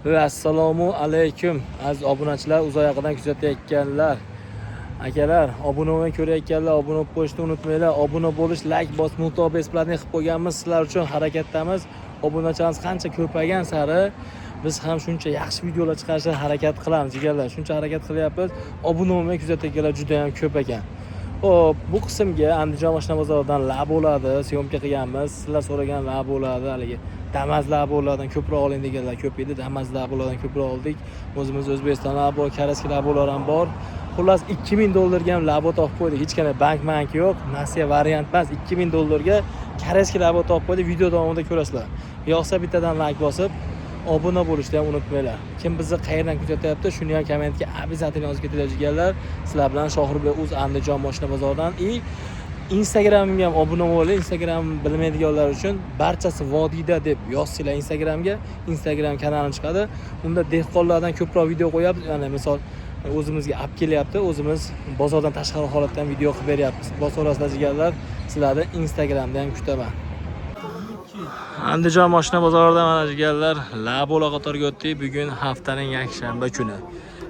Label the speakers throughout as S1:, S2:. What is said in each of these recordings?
S1: Assalomu alaykum aziz obunachilar, uzoq yaqindan kuzatayotganlar, akalar, obuna bo'lmay ko'rayotganlar, obuna bo'lib qo'yishni unutmanglar. Obuna bo'lish, layk bos, mutlaqo бесплатный qilib qo'yganmiz, sizlar uchun harakatdamiz. Obunachilarimiz qancha ko'paygan sari biz ham shuncha yaxshi videolar chiqarishga harakat qilamiz, jigarlar. Shuncha harakat qilyapmiz. Obuna bo'lmay kuzatayotganlar juda ham ko'p ekan. Xo'p, bu qismga Andijon mashina bozoridan Labolarni съёмка qilganmiz. Sizlar so'ragan Labolarni, haligi Damas Labolardan ko'proq oling deganlar ko'p edi. Damas Labolardan ko'proq oldik. O'zimiz O'zbekiston Labo, Koreyskiy Labolar ham bor. Xullas, 2000 dollarga ham Labo topib qo'ydik. Hech qanday bank yo'q, nasiya variant emas. 2000 dollarga Koreyskiy Labo topib qo'ydik. Video davomida ko'rasizlar. Yoqsa bittadan layk bosib, obuna bo'lishni ham unutmanglar. Kim bizni qayerdan kuzatyapti, shuni ham kommentga обязательно yozib ketinglar, jigarlar. Sizlar bilan Shohruxbek Uz, Andijon mashina bozoridan. И Instagramimga ham obuna bo'ling. Instagram bilmaydiganlar uchun barchasi vodiyda deb yozsanglar Instagramga, Instagram kanalim chiqadi. Unda dehqonlardan ko'proq video qo'yapmiz. Ya'ni misol o'zimizga olib kelyapti, o'zimiz bozordan tashqari holatdan video qilib beryapmiz. Bosaverasizlar, jigarlar. Sizlarni Instagramda ham kutaman. Andijon mashina bozorida mana, jigarlar, Labola qatoriga o'tdik. Bugun haftaning yakshanba kuni.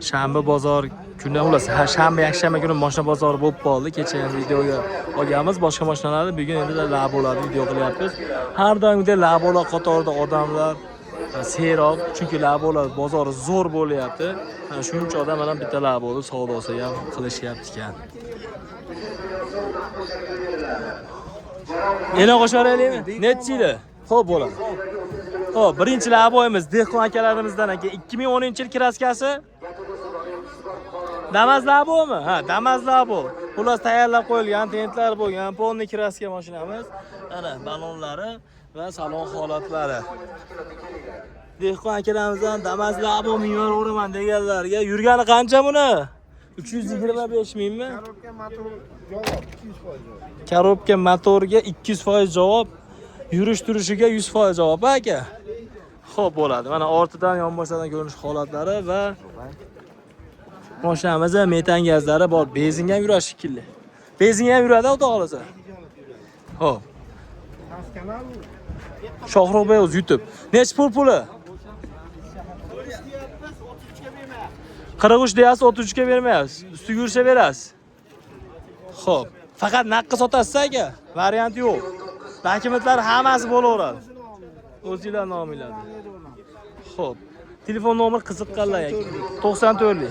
S1: Shanba bozor kuni, xullas, shanba, yakshanba kuni mashina bozori bo'lib qoldi. Kecha ham videoga olganmiz boshqa mashinalarni. Bugun endi Labolarni video qilyapmiz. Har doimgidek Labola qatorida odamlar serob, chunki Labolar bozori zo'r bo'lyapti. Mana shuncha odam mana bitta Laboni savdosi ham qilishyapti ekan. E'lon qo'shib yuboraylikmi? Nechi yili? Xo'p, bo'ladi. Xo'p, birinchi Laboyimiz dehqon akalarimizdan aka, 2010-yil краска si. Damas Labomi? Ha, Damas Labo. Xullas, tayyorlab qo'yilgan, tentlar bo'lgan, полный краска mashinamiz. Mana balonlari va salon holatlari. Dehqon akalarimizdan Damas Labo minaveraman deganlarga yurgani qancha buni? 325 mingmi?
S2: Коробка, motor javob, 200% javob.
S1: Коробка, motorga 200% javob, yurish turishiga 100% javob, aka. Xo'p, bo'ladi. Mana ortidan, yonboshidan ko'rinish holatlari va mashinamizda metan gazlari bor. Benzinga ham yuradi shekilli. Benzinga ham yuradi, xudo xohlasa. Xo'p.
S2: Kanal.
S1: Shohruxbek o'z YouTube. Nechi pul puli? 43 deyapsiz, 33 ga bermayapsiz. Ustiga yursa berasiz. Xo'p. Faqat naqqa sotasiz, aka. Variant yo'q. Dokumentlar hammasi bo'laveradi. O'zinglar nominglarda. Xo'p. Telefon nomer qiziqqanlar aka. 94lik.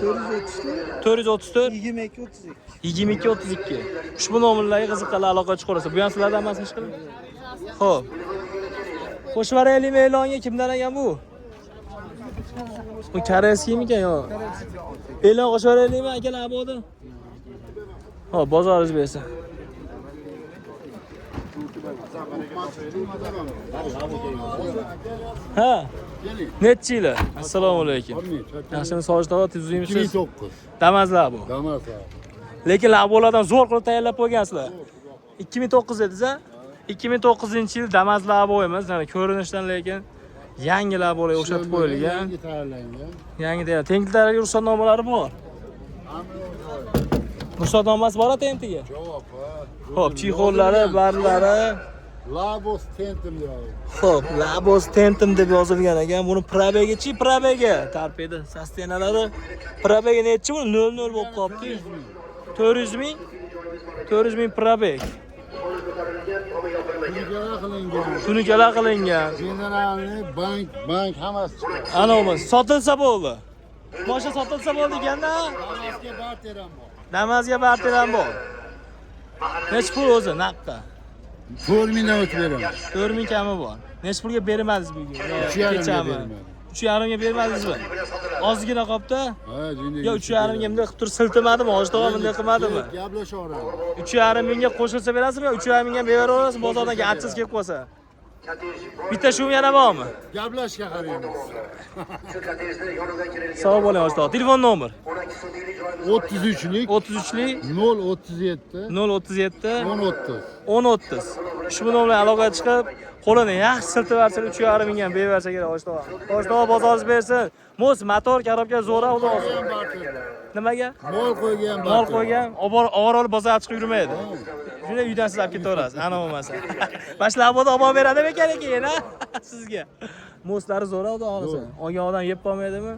S2: 434.
S1: 434.
S2: 22 32.
S1: 22 32. Ushbu nomerlarga qiziqqanlar aloqa chiqarsa. Bu ham sizlardan emasmi hech qilib? Xo'p. Qo'shib yuboraylikmi e'longa? Kimdan ekan bu? Bu koreyskiymikan yo? E'lon qo'shib yuboraylikmi, akalar, abodi? Xo'p, bozoringiz bersin. Ha. Nechi yili? Assalomu alaykum. Yaxshimi, Sojid aka, tuzukmisiz?
S2: 2009.
S1: Damazlar bu.
S2: Damas.
S1: Lekin Labolardan zo'r qilib tayyorlab qo'ygansizlar. 2009 dedingiz a? 2009-yil Damas Laboyimiz, mana ko'rinishdan lekin yangi Labolarga o'xshatib qo'yilgan.
S2: Yangi tayyorlangan.
S1: Yangi tayyor. Tentlarga ruxsatnomalari bor. Ruxsatnomasi bor tentiga.
S2: Javob ha.
S1: Xo'p, чехол lari, barlari.
S2: Labos tentim deyapti.
S1: Xo'p, Labos Tentim deb yozilgan ekan. Buni пробег ichi, пробег i, torpeda, sostenalari. Пробег i nechi bu? 00 bo'lib qolibdi. 400 ming. 400 ming пробег.
S2: Tunikalar qilingan.
S1: Tunikalar qilingan.
S2: Generalni bank hammasi chiqadi.
S1: Ana bo'lmasa sotilsa bo'ldi. Mashina sotilsa bo'ldi ekanda.
S2: Damasga barter ham bor.
S1: Damazga barter ham bor. Nechi pul o'zi naqqa?
S2: 4 mingdan o'tib beraman.
S1: 4 ming kami bor. Nechi pulga bermadingiz bugun? Yo,
S2: 3,5 ga
S1: kechami?
S2: bermadim.
S1: 3,5 ga bermadingizmi? Ozgina qolibdi.
S2: Ha, jinday.
S1: Yo, 3,5 ga bunday qilib turib siltimadimi? Hojit og'a bunday qilmadimi?
S2: Gaplashaveramiz.
S1: 3,5 mingga qo'shilsa berasizmi yo 3,5 mingga beraverasizmi bozordan achchiz kelib qolsa? Bitta shu yana bormi?
S2: Gaplashga qaraymiz.
S1: Sog' bo'ling, Hojit og'a. Telefon nomer
S2: 33lik
S1: 33lik
S2: 037
S1: 037
S2: 1030.
S1: 1030. Ushbu nomer bilan aloqaga chiqib, qo'lini yaxshi siltib versa 3,5 mingga ham beraversa kerak, Hojit og'a. Hojit og'a, bozoringiz bersin. Mos motor, коробка zo'ra, xudo xohlasa.
S2: Ham barter bor.
S1: Nimaga?
S2: Mol qo'ygan.
S1: Mol qo'ygan, olib bozorga chiqib yurmaydi. Shunda uydan siz olib ketaverasiz, ana bo'lmasa. Mana shu Laboda olib borib beradimi ekan keyin, ha? Sizga. Moslari zo'r, xudo xohlasa. Olgan odam yeb qolmaydimi?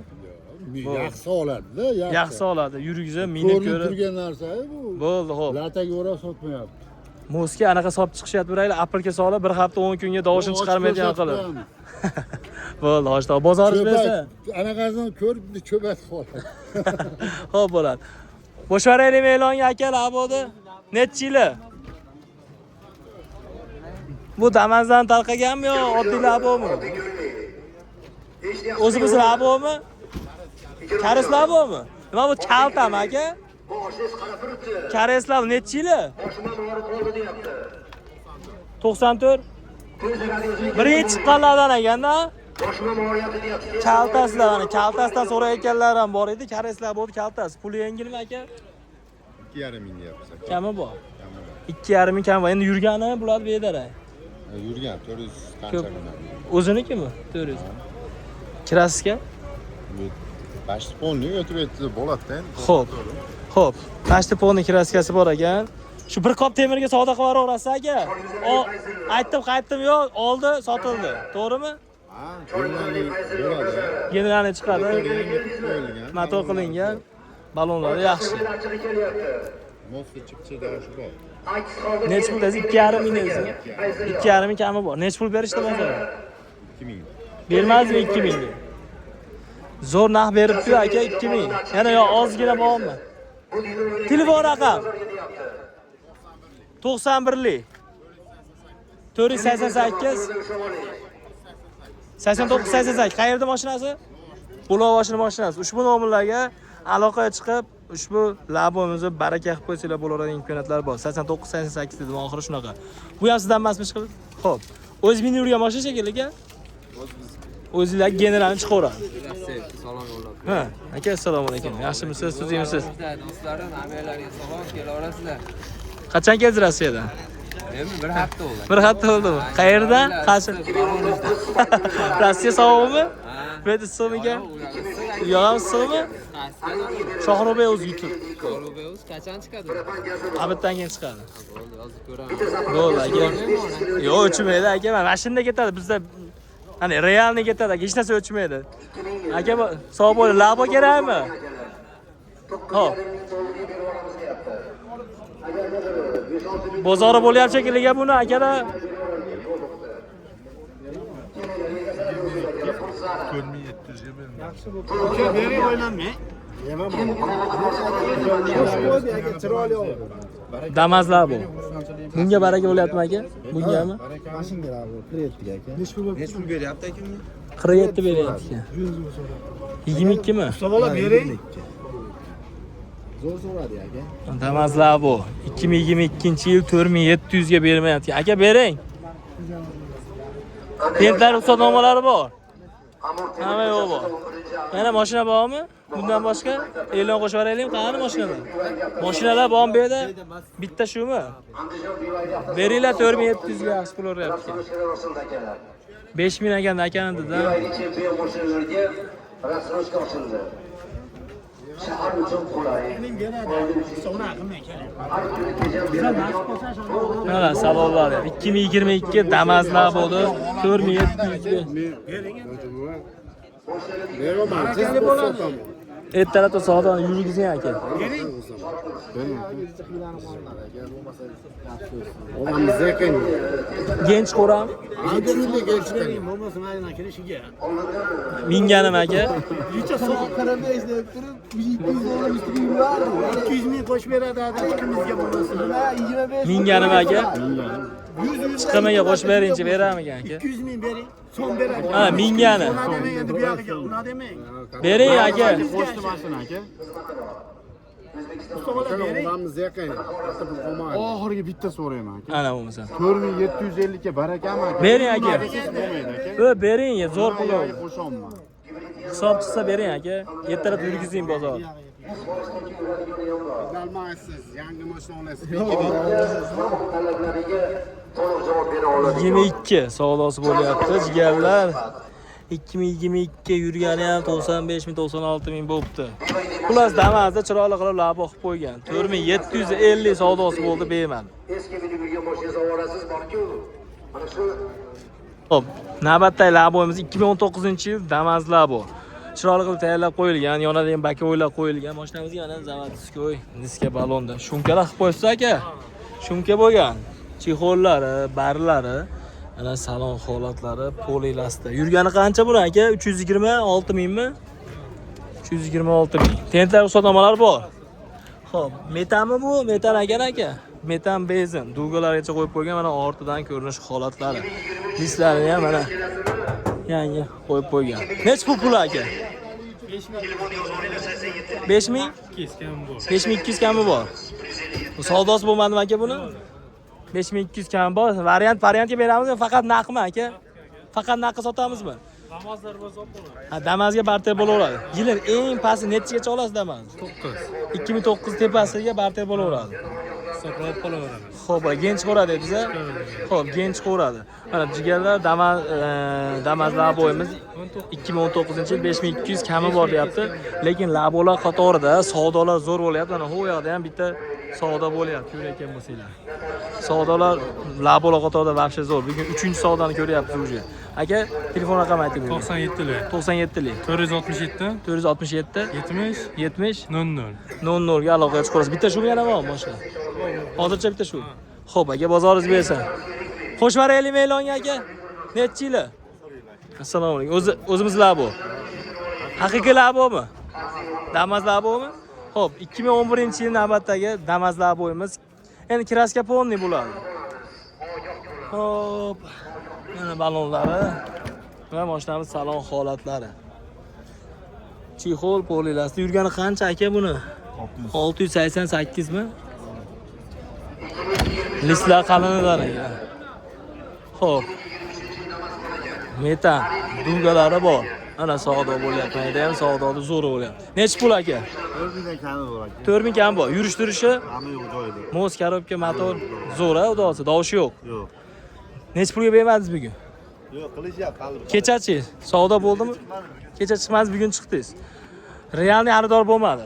S2: Yaxshi oladi-da, yaxshi.
S1: Yaxshi oladi. Yurgizib, minib
S2: Ko'rinib
S1: ko'rib.
S2: turgan narsa bu.
S1: Bo'ldi, xo'p.
S2: Lataga o'rab sotmayapti.
S1: Mosga anaqa solib chiqishyapti, biraylar apelga solib, bir hafta 10 kunga dovushini chiqarmaydigan qilib. Bo'ldi, hoji tog'a, bozoringiz bersin.
S2: Cho'pak, anaqasini ko'rib cho'patib qoladi.
S1: Xo'p bo'ladi. Bo'sh yuboraylikmi e'longa akalar, abodi? Nechi yili? Bu Damazdan tarqaganmi yo oddiy labomi? O'zimiz labomi? Karis labomi? Nima bu kaltami aka? Karis labo nechi yili? 94. Birinchi chiqqanlardan ekanda. Kaltasizlar mana kaltasidan so'rayotganlar ham bor edi. Karislar bo'ldi kaltasi. Puli yengilmi aka?
S3: 2,5 ming deyapmiz aka.
S1: Kami bor. 2,5 ming kami bor. Endi yurgani bular bedarak.
S3: Yurgan 400
S1: Ko'p.
S3: qancha ming.
S1: O'zinikimi? 400. Kirasizga?
S3: Почти полный o'tib aytdi bo'ladi-da endi.
S1: Xo'p. Xo'p. Почти полный kraskasi bor ekan. Shu bir qop temirga savdo qilib yuboraverasiz aka. O, aytdim, qaytdim, yo'q, oldi, sotildi. To'g'rimi?
S3: Ha, jurnalli bo'ladi.
S1: Generalni chiqadi.
S3: Motor yangi qo'yilgan.
S1: Motor qilingan. Balonlari yaxshi.
S3: Mosga chipcha davishi bor.
S1: Nechi pul dedingiz? 2,5 ming dedingiz. 2,5 ming kami bor. Nechi pul berishdi bozorda?
S3: 2000.
S1: Bermazdimi 2000 ga? Zo'r narx beribdi aka 2000. Yana yo ozgina bormi? Telefon raqam 91lik 488 89 88. Qayerda mashinasi? Buloqboshini mashinasi. Ushbu nomerlarga aloqaga chiqib, ushbu labomizni baraka qilib qo'ysanglar bo'laveradigan imkoniyatlar bor. 89 88 dedim, oxiri shunaqa. Bu ham sizdan emasmi chiqib? Xo'p. O'zi minib yurgan mashina shekilli aka? O'zinglar generalni chiqaveradi.
S4: Salom yo'llab.
S1: Ha, aka assalomu alaykum. Yaxshimisiz, tuzukmisiz?
S4: Do'stlarim, hammalarga salom, kelaverasizlar.
S1: Qachon keldingiz Rossiyadan?
S4: Endi bir hafta bo'ldi.
S1: Bir hafta bo'ldimi? Qayerdan? Qaysi? Rossiya sovug'imi? Bu yerda issiqmi ekan? U yoq ham issiqmi? Shohrubey o'zi YouTube.
S4: Shohrubey qachon chiqadi?
S1: Abaddan keyin chiqadi.
S4: Bo'ldi, hozir ko'raman.
S1: Bo'ldi aka. Yo'q, o'chmaydi aka. Mana mashinada ketadi. Bizda hani realniy ketadi aka. Hech narsa o'chmaydi. Aka, sog' bo'ling. Labo kerakmi? Xo'p. Bozori bo'lyapti shekilli buni akalar. Damazlar bu. Bunga baraka bo'lyaptimi aka? Bungami?
S5: Nechi pul beryapti aka unga?
S1: 47 beryapti ekan. 22 mi?
S2: Savola bering. Zo'r so'radi aka.
S1: Damazlar bu. 2022-yil 4700 ga bermayapti. Aka bering. Pentlar ruxsatnomalari bor. Hamma yo'q bor. Yana mashina bormi? Bundan boshqa e'lon qo'shib yuboraylikmi? Qani mashinalar? Mashinalar bormi bu yerda? Bitta shumi? Beringlar 4700 ga yaxshi pul uryapti. 5000 ekan akani dedi.
S6: Chempion mashinalarga рассрочка ochildi. Shahar uchun qulay.
S1: Mana salonlar. 2022 Damazlar bo'ldi. 4700 ga.
S2: Beraman, siz sotaman.
S1: Ertalabda savdoni yurgizing aka.
S2: Odam zekin.
S1: Gench qo'ram.
S2: Ancha gench.
S1: Minganim aka.
S2: Qirq deb turib, 200 dollar ustiga yurardi.
S7: 200 ming qo'shib beradi ikimizga bo'lmasa.
S2: 25
S1: Minganim aka. Chiqimiga qo'shib beringchi, beramikan aka?
S7: 200 ming bering, so'm beradi.
S1: Ha, mingani.
S7: Una demang endi bu yog'iga, una demang.
S1: Bering aka.
S2: Qo'shdi mashina aka. Odamimiz yaqin.
S3: Oxirgi bitta so'rayman aka.
S1: Ana bo'lmasa.
S3: 4750 ga barakami aka?
S1: Bering aka.
S3: Bo'lmaydi aka.
S1: Ö, bering, zo'r pul.
S3: Yo'q, qo'sholman.
S1: Hisob chiqsa bering aka. Ertalab yurgizing bozor.
S2: Almaysiz, yangi mashina olasiz.
S6: Talablariga to'liq javob bera oladi.
S1: 22 savdosi bo'lyapti, jigarlar. 2022 yurgani ham 95 ming, 96 ming bo'libdi. Xullas, Damazda chiroyli qilib labo qilib qo'ygan. 4750 savdosi bo'ldi, bermadi.
S6: Eski minib yurgan mashinangizni olasiz borku. Mana shu
S1: Xo'p, navbatdagi Labo'miz 2019-yil Damas Labo. Chiroyli qilib tayyorlab qo'yilgan, yonida ham боковой lar qo'yilgan. Mashinamizga yana заводской diska balonda. Шумка lar qilib qo'yibsiz aka. Шумка bo'lgan. Чехол lari, barlari, ana salon holatlari, polilasda. Yurgani qancha buni aka? 326 mingmi? 326 ming. Tentlar ruxsatnomalar bor. Xo'p, metanmi bu? Metan ekan aka. Metan benzin. Дуга largacha qo'yib qo'ygan, mana ortidan ko'rinish holatlari. Disklarini ham mana yangi qo'yib qo'ygan. Nechi pul puli aka? 5000? 5200 kami bor. Bu savdosi bo'lmadimi aka buni? 5200 kami bor. Variantga beramizmi? Faqat naqmi aka? Faqat naqqa sotamizmi? Ha, Damazga barter bo'laveradi. Yilin eng pasti nechigacha olasiz Damaz?
S5: 9.
S1: 2009 tepasiga barter bo'laveradi.
S5: Hisoblab qolaveramiz.
S1: Xo'p, gen chiqaveradi biza. Xo'p, gen chiqaveradi. Mana jigarlar Damaz Damaz Labo'yimiz 2019-yil 5200 kami bor deyapti. Lekin Labo'lar qatorida savdolar zo'r bo'lyapti. Mana u yoqda ham bitta savdo bo'lyapti, ko'rayotgan bo'lsanglar. Savdolar Labo'lar qatorida вообще zo'r. Bugun 3-savdoni ko'ryapmiz уже. Aka, telefon raqami ayting.
S5: 97lik.
S1: 97lik
S5: 467
S1: 467
S5: 70
S1: 70
S5: 00.
S1: 00 ga aloqaga chiqasiz. Bitta shumi yana bormi boshqa? Hozircha bitta shu. Xo'p, aka, bozoringiz bersin. Qo'shib yuboraylikmi e'longa aka? Nechi yili? Assalomu alaykum. O'zi o'zimiz Labo. Haqiqiy Labomi? Damas Labomi? Xo'p, 2011-yil navbatdagi Damas Labo'miz. Endi краска полный bo'ladi. Xo'p, mana balonlari va mashinamiz salon holatlari. Чехол polilasi yurgani qancha aka buni? 688 mi? Listlar qalinidan ekan. Xo'p. Metan дуга lari bor. Ana savdo bo'lyapti. Mayda ham savdoni zo'ri bo'lyapti. Nechi pul aka?
S3: 4000 kami bor aka.
S1: 4000 kam bor. Yurish turishi,
S3: Kami yo'q joyida.
S1: Мост, коробка, motor zo'r, a, xudo xohlasa, tovushi yo'q.
S3: Yo'q.
S1: Nechi pulga bermadingiz bugun?
S3: Yo'q, qilishyapti hali.
S1: Kechachi savdo bo'ldimi? Kecha chiqmadingiz, bugun chiqdingiz. Реальный xaridor bo'lmadi.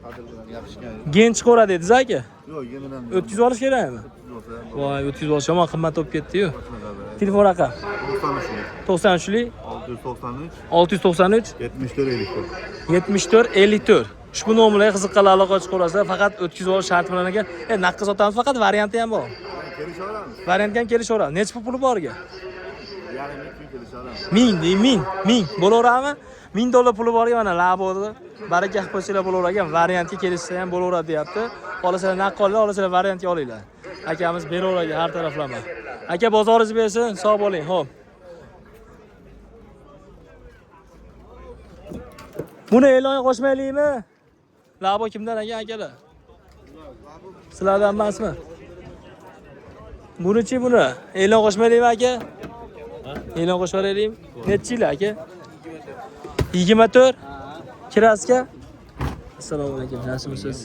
S3: Hali qadr bilan gapishgan.
S1: Gen chiqaveradi dedingiz aka.
S3: Yo'q, yenidan.
S1: O'tkazib olish kerakmi? Voy, o'tkazib olish yomon qimmat bo'lib ketdi-yu. Telefon raqam
S3: 93
S1: 93lik
S3: 693
S1: 693
S3: 74 54.
S1: 74 54. Ushbu nomerlarga qiziqqanlar aloqa chiqaverasizlar. Faqat o'tkazib olish sharti bilan ekan. Naqqa sotamiz, faqat varianti ham bor.
S3: Kelishaveramiz.
S1: Variantga ham kelishaveradi. Nechi pul puli bor aka?
S3: Yarim ming kelishaveramiz.
S1: Ming dey, ming, ming bo'laveradimi? $1000 puli bor mana Laboda. Baraka qilib qo'ysanglar bo'laverar ekan. Variantga kelishsa ham bo'laveradi deyapti. Xohlasalar naqd olinglar, xohlasalar variantga olinglar. Akamiz beraveradi har taraflama. Aka, bozoringiz bersin, sog' bo'ling. Xo'p. Buni e'longa qo'shmaylikmi? Labo kimdan ekan akalar? Sizlardan emasmi? Bunichi buni? E'lon qo'shmaylikmi aka? E'lon qo'shib yuboraylikmi? Nechi yil aka? 24 краска. Assalomu alaykum, yaxshimisiz?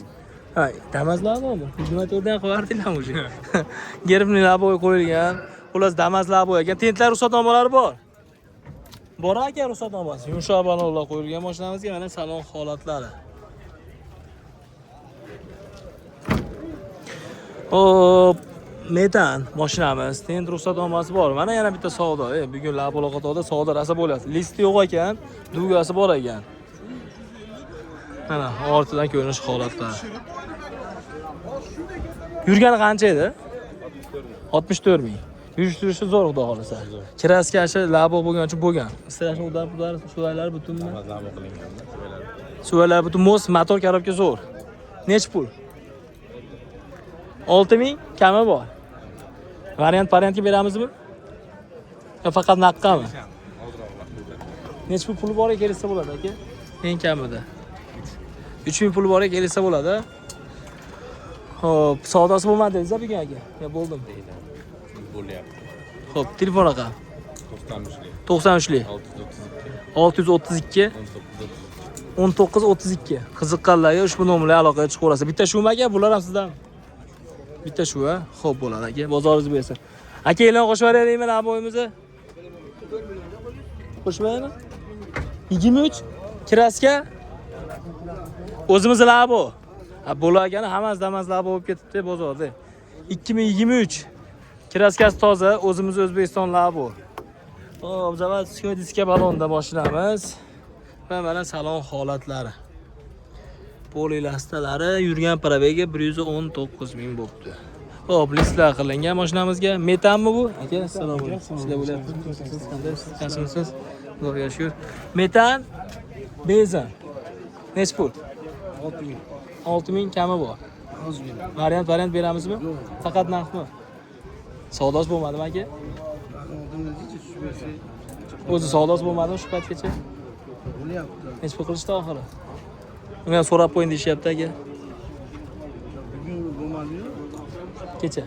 S1: Ha, Damas Labomi? 24 dan qo'yardinglar уже. Gerbni Labo qo'yilgan. Xullas Damas Labo ekan. Tentlar ruxsatnomalari bor. Bor aka ruxsatnomasi. Yumshoq balonlar qo'yilgan mashinamizga, mana salon holatlari. Hop, metan mashinamiz, tent ruxsatnomasi bor. Mana yana bitta savdo. Bugun Labola qatorida savdo rosa bo'lyapti. Listi yo'q ekan, дуга si bor ekan. Mana ortidan ko'rinish holatlari. Yurgani qancha edi? 64 ming. Yurish turishi zo'r xudo xohlasa. Краска shi labo bo'lgani uchun bo'lgan. Istalashni udar pudar suvaylar butunmi?
S3: Labo qilingan.
S1: Suvaylar butun мост, motor коробка zo'r. Nechi pul? 6 ming kami bor. Variantga beramizmi? Yo faqat naqdami? Nechi pul puli bor kelsa bo'ladi aka? Eng kamida. 3 ming puli bor kelsa bo'ladi. Xo'p, savdosi bo'lmadi dedingiz bugun aka? Yo bo'ldimi?
S3: Bo'lyapti.
S1: Xo'p, telefon raqam
S3: 93lik
S1: 93lik
S3: 632
S1: 632
S3: 19
S1: 19 32. Qiziqqanlarga ushbu nomerlarga aloqaga chiqaverasiz. Bitta shumi aka, bular ham sizdan? Bitta shu, ha? Xo'p bo'ladi aka, bozoringiz bersin. Aka, e'lon qo'shib yuboraylikmi Labo'yimizni? Qo'shmaymi? 23 краска o'zimiz Labo. Ha, bo'lagani hammasi Damas Labo bo'lib ketibdi bozorda. 2023 краска si toza, o'zimiz O'zbekiston Labo. Hop, заводской diska balonda mashinamiz. Va mana salon holatlari. Polilastalari yurgan пробег i 119 ming bo'libdi. Hop, listlar qilingan mashinamizga. Metanmi bu? Aka, assalomu alaykum. Sizlar bo'lyapti. Siz qandaysiz? Yaxshimisiz? Xudoga shukr. Metan, benzin. Nechi pul?
S2: 6 ming.
S1: 6 ming kami bor.
S2: Ozgina.
S1: Variant beramizmi? Faqat narxmi? Savdosi bo'lmadimi, aka?
S2: Tushib bersak
S1: O'zi savdosi bo'lmadimi shu paytgacha?
S2: bo'lyapti.
S1: Nechi pul qilishdi oxiri? Unga ham so'rab qo'ying deyishyapti, aka.
S2: Bugun bo'lmadi-yu,
S1: Kecha.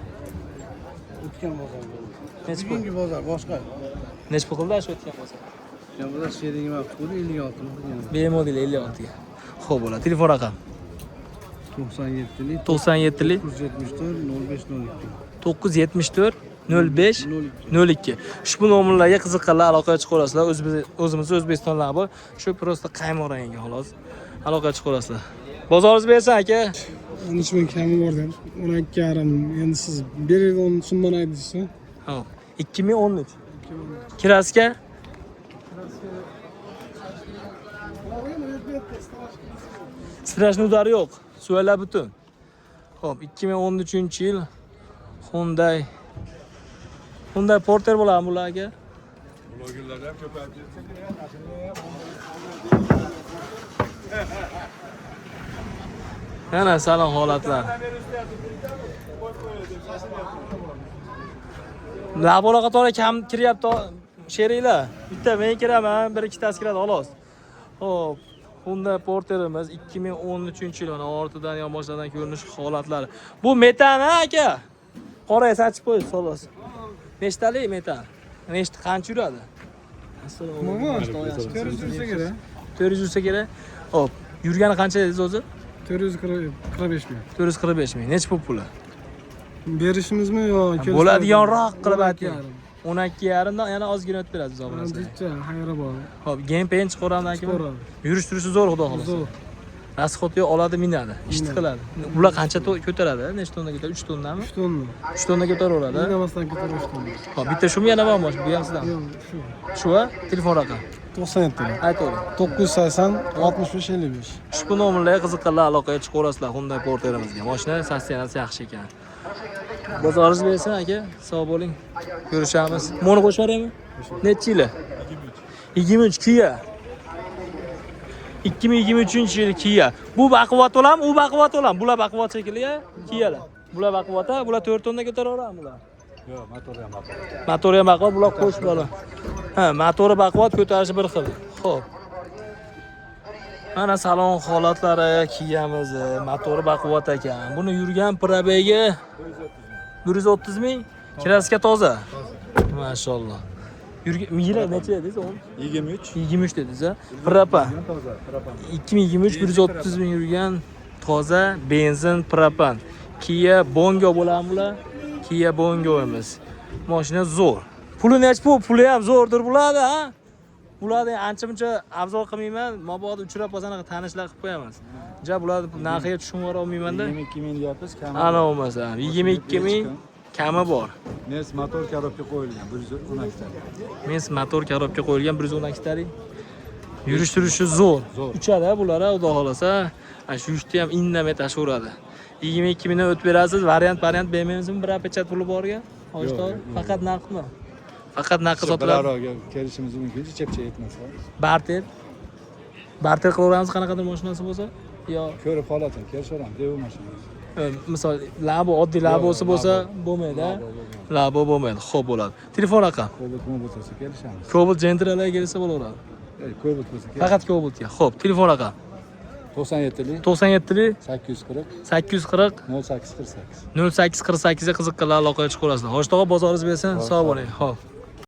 S2: o'tgan bozor bo'ldi.
S1: Nechi pul?
S2: Bugungi bozor boshqa.
S1: Nechi pul qildi shu o'tgan bozor?
S2: O'tgan bozor sherigim olib qo'ydi, 56 ni qilgan.
S1: BMW 56 ga. Xo'p, bo'ladi. Telefon raqam
S2: 97lik
S1: 97lik
S2: 974 05 02.
S1: 974 05
S2: 02.
S1: 02. Ushbu nomerlarga qiziqqanlar aloqaga chiqaverasizlar. O'zimiz O'zbekistonlar bu. Shu просто qaymoq rangga xolos. Aloqaga chiqaverasizlar. Bozoringiz bersin, aka.
S8: 13 ming kami bor deb 12,5, endi siz berilgan summani aytdingiz.
S1: Hop. 2013. Краска страшный удар yo'q. Suvalar butun. Xo'p, 2013-yil Hyundai Porter bo'ladimi bular, aka?
S3: Blogerlar ham ko'payib ketsa.
S1: Mana salon holatlar. Labola qatori kam kiryapti sheriklar. Bitta men kiraman, bir ikkitasi kiradi xolos. Xo'p, Hyundai Porterimiz 2013-yil, mana ortidan yonboshlaridan ko'rinish holatlari. Bu metan ha, aka. Qora sachib qo'ydi xolos. Nechtalik metan? Nechta qancha yuradi? Assalomu alaykum.
S8: 400 yursa kerak.
S1: 400 yursa kerak. Xo'p, yurgani qancha dedingiz o'zi?
S8: 445 ming.
S1: 445 ming. Nechi pul puli?
S8: Berishimizmi yo
S1: Bo'ladiganroq qilib ayting.
S8: 12,5.
S1: 12,5 dan yana ozgina o'tib berasiz obunachilar.
S8: Jicha xayri bor.
S1: Xo'p, gen pen chiqaveramiz aka.
S8: Chiqaveradi.
S1: Yurish turishi zo'r, xudo xohlasa.
S8: Zo'r.
S1: Расход yo'q, oladi, minadi, ishni qiladi. Bular qancha ko'taradi? Necha tonna ko'taradi? 3 tonnami?
S8: 3 tonna.
S1: 3 tonna ko'taraveradi.
S8: Indamasdan ko'tarib 3 tonna.
S1: Xo'p, bitta shumi yana bormi? Bu ham sizdan.
S8: Yo'q, shu.
S1: Shu a? Telefon raqami.
S8: 97.
S1: Aytavering.
S8: 980 65 55.
S1: Ushbu nomerlarga qiziqqanlar aloqaga chiqaverasizlar Hyundai Porterimizga. Mashina состояние si yaxshi ekan. Bozoringiz bersin, aka. Sog' bo'ling. Ko'rishamiz. Buni qo'shib yuboraymi? Nechi yili? 23 Kia. 2023-yil Kia. Bu baquvvat bo'ladimi? U baquvvat bo'ladimi? Bular baquvvat shekilli, ya? Kialar. Bular baquvvat, ha? Bular 4 tonna ko'taraveradimi bular?
S5: Yo'q, motori ham baquvvat.
S1: Motori ham baquvvat, bular qo'shib oladi. Ha, motori baquvvat, ko'tarishi bir xil. Xo'p. Mana salon holatlari Kia'miz, motori baquvvat ekan. Buni yurgan пробег i 130 ming, краска toza. Mashalloh. Yurgan yili necha dedingiz?
S5: 23.
S1: 23 dedingiz, ha? Propan.
S5: Toza, propan.
S1: 2023 130 ming yurgan toza benzin propan. Kia Bongo bo'ladimi bular? Kia Bongo'miz. Mashina zo'r. Puli nechi pul? Puli ham zo'rdir bo'ladi, ha? Bularni ancha muncha обзор qilmayman, mabodo uchrab qolsa anaqa tanishlar qilib qo'yamiz. Ja bularni narxiga tushunib yubora olmayman-da.
S5: 22 ming deyapmiz, kami.
S1: Ana bo'lmasa, 22 ming kami bor.
S5: Mes motor коробка qo'yilgan 112 ta.
S1: Mes motor коробка qo'yilgan 112 talik. Yurish turishi zo'r.
S5: Zo'r.
S1: Uchadi bular, xudo xohlasa. Ana shu uchta ham indamay tashaveradi. 22 mingdan o'tib berasiz, variant bermaymizmi? Bir печать puli borga? Hoji
S5: Yo'q, yo'q.
S1: Faqat naqdmi? Faqat naqd sotiladi.
S5: Biroq kelishimiz mumkin, chepcha yetmasa.
S1: Barter. Barter qilaveramiz qanaqadir mashinasi bo'lsa yo
S5: Ko'rib holatini kelishaveramiz, dev mashinasi.
S1: Misol Labo, oddiy Labosi bo'lsa bo'lmaydi. Labo bo'lmaydi. Xo'p, bo'ladi. Telefon raqam.
S5: Cobalt bo'lsa kelishamiz.
S1: Cobalt Gentralar kelsa bo'laveradi.
S5: Cobalt bo'lsa kelishamiz.
S1: Faqat Cobaltga. Xo'p, telefon raqam.
S5: 97lik
S1: 97lik
S5: 840
S1: 840
S5: 0848.
S1: 0848 ga qiziqqanlar aloqaga chiqaverasizlar. Hoji tog'a, bozoringiz bersin. Sog' bo'ling. Xo'p.